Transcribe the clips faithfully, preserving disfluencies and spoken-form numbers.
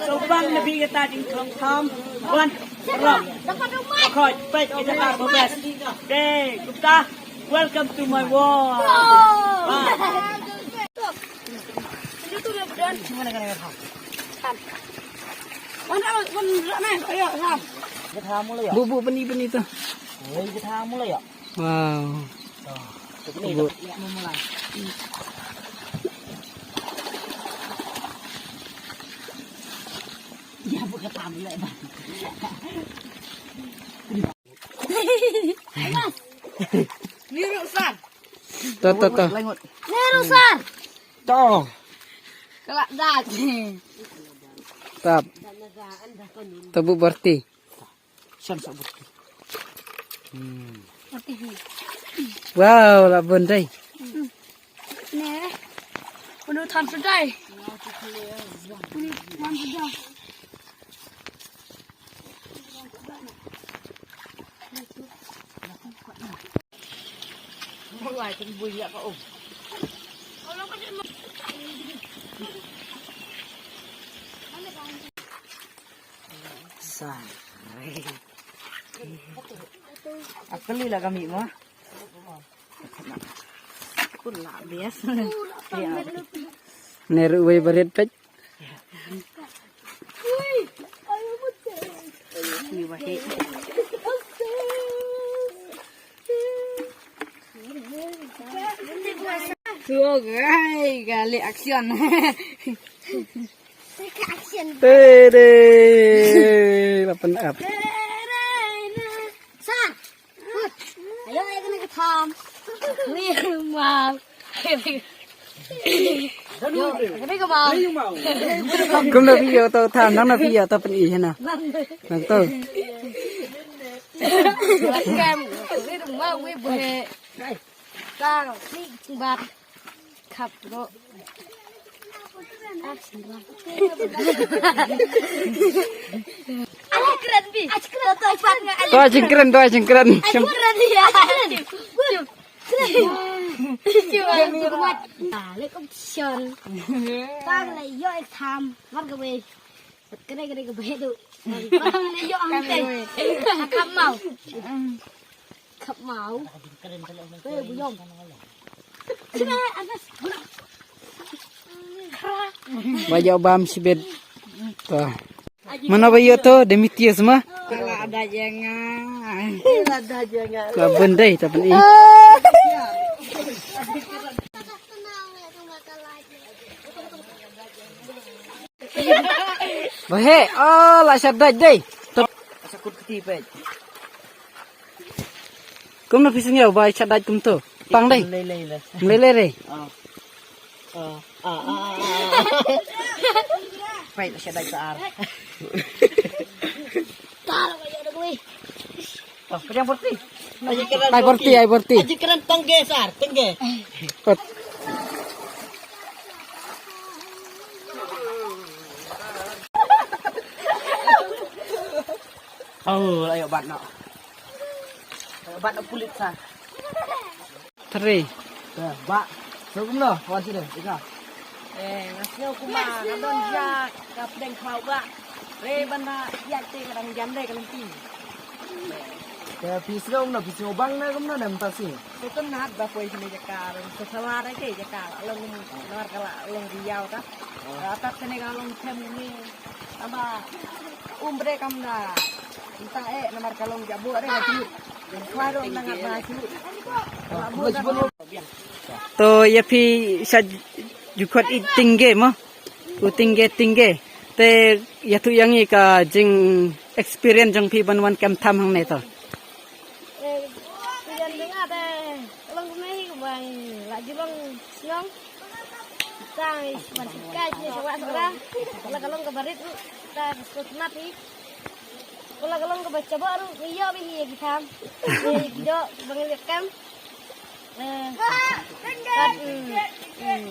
So bang na phi kata jingkhong kham wan rong. Khoi pek kita ka bobes. Okay, kumta, welcome to my world. Bye. Wan rong, wan rong, ayo, wan. Kita mula ya. Bu bu beni beni tu. Oh, kita mula ya. Wow. Kebut. Niru sar. To to to. Niru sar. To. Kelak dak. Tap. Tebu berti. Shan sa berti. Hmm. Wow, la bun dai. Ne. Unu tham sedai. Unu tham sedai. Mulai tun bui ya ka um. Sa. Akli la kami mo. Kula bias. Ne ruwai barit pek. Ni wahi. Tuh, guys, gali action. Take action. Tere, lapan up. Sa. Ayo, ayo, kena ketam. Ni mau. Yo, kena ke mau. Kum na phi yo to tham, nang na phi yo to pen i hena. Nang to. Kam, ni mau we buhe. Ka, ni bat. Khap ro. Ala kren bi. To jingkren, to jingkren. Kren ya. Alaikum shon. Tang le yo tham. Mar ka wei. Kene kene ke bedu. Tang le yo am te. Khap mau. Khap mau. Wei bu yong. Ba ïoh bam shibit. To. Mano ba ïoh to, demi tias ma. Kala ada janga. Ada janga. Ka bendai ta pen i. Ba he, oh, la shadai dai. To. Sakut keti pek. Kumno phi sngew ba shadai kumto? Pang dei. Lei lei le. Lei lei re. Ah. Ah, ah, ah, ah. Peit shadai sa ar. Tar ba ya doi. Oh, kena berti. Ai berti, ai berti. Aji keren tengge sar, tengge. Kot. Oh, ayo bat no. Ayo bat no pulit sar. Three. Ba. So kumno, wan sini, ika. Eh, nga sngew kumba nga don ja ka pdeng khraw ba. Re ban da ïaid te ka dang jan re ka lynti. Te phi sngew kumno, phi sngew bang ne kumno ne mynta sngi. So tynat ba poi sini jaka, so sawa re ke jaka, la long kum, namar ka la long riaw ta. Ka tat sini ka long them ni. Aba umbre kam da. Nta eh namar ka long jabo re ka chut. Khwa ro nang ba chut. To ïa phi sha jukhot i tingge mo. U tingge tingge. Te ïathuh ïa ngi ka jing experience jong phi ban wan kem tham hangne to. Eh, pilihan jong nga te long kumne hi kumba la ju long shnong. Tang ban sikai sini sawat sawat. Kala ka long kaba rit ruh ta ka sngewtynnat hi. Kala ka long kaba chabok ruh ngi ïoh bha hi ïa ki tham. Ïa ki doh ba ngi leh kem. Eh, kat, mm, mm.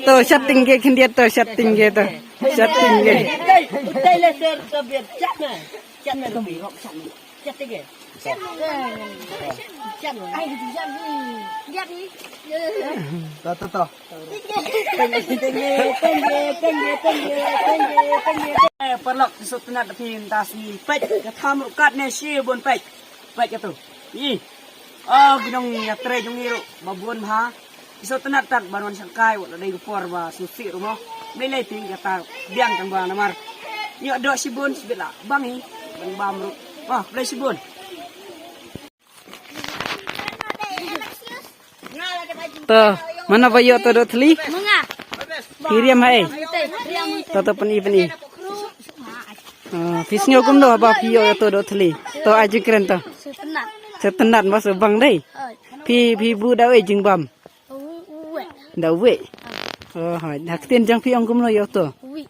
To shat tingge khyndiat to shat tingge to. Shat tingge. Utai le ser ka biar chat na. Chat na. Chat tingge. Chat. Ai, chat ni. Chat ni. To to to. Eh, paralok, sngewtynnat da phi mynta sngi. Peit ka tham ruh katne shibun, peit. Peit katu. Ih. Oh, ki nongïatrei jong ngi ruh ba bun bha. Sngewtynnat tat ban wan shangkai wat la dei ka por ba sngewsih ruh mo. Balei lei phi kata biang tang ba namar ïoh doh shibun shibit la bang hi ban bam ruh. Oh, balei shibun. To, mano ba ïoh to doh thli? Manga. Phi riam ha ei? Te, riam. To to pyni pyni. Ah, phi sngew kumno haba phi ïoh to doh thli? To ai jingkren to. Sngewtynnat. Sngewtynnat, ma sngewbang dei. Oi. Phi phi buh da ei jingbam? U- uwei. Da uwei. Oh, hai. Ha ktien jong phi ong kumno ïoh to? Uwei.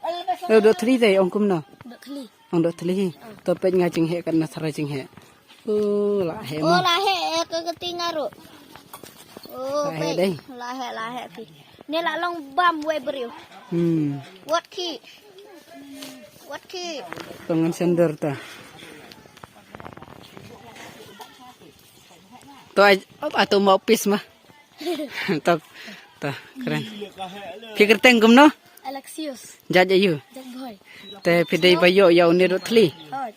Ïoh doh thli dei ong kumno? Doh thli. Ong doh thli hi. To peit nga jingheh katno tharai jingheh. Oh, la heh mo. Oh, la heh, eh, ka kti nga ruh. Oh, la heh peit dei. La heh, la heh phi. Ne la long bam wei briew. Hmm. Wat ki. Wat ki. To ngan sender ta. To ai, op, ato ma opis ma. To, to, kren. Phi kyrteng kumno? Alexius. Jait aïu? Jait Bhoi. Te phi dei ba ïoh ïa une doh thli. Hoi.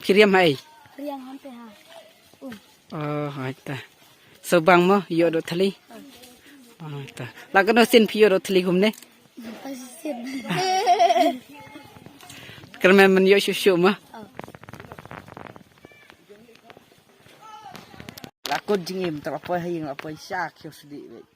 Phi riam ha ei? Riam hangte ha. Um. Oh, hoi ta. Sngewbang mo ïoh doh thli. Oh, ta. La katno sien phi ïoh doh thli kumne? Pasi sien. Kyrmen men ïoh shuh shuh mo. Oh. La kut jingim, te la poi ha ïing, la poi sha khiew sdieh beit.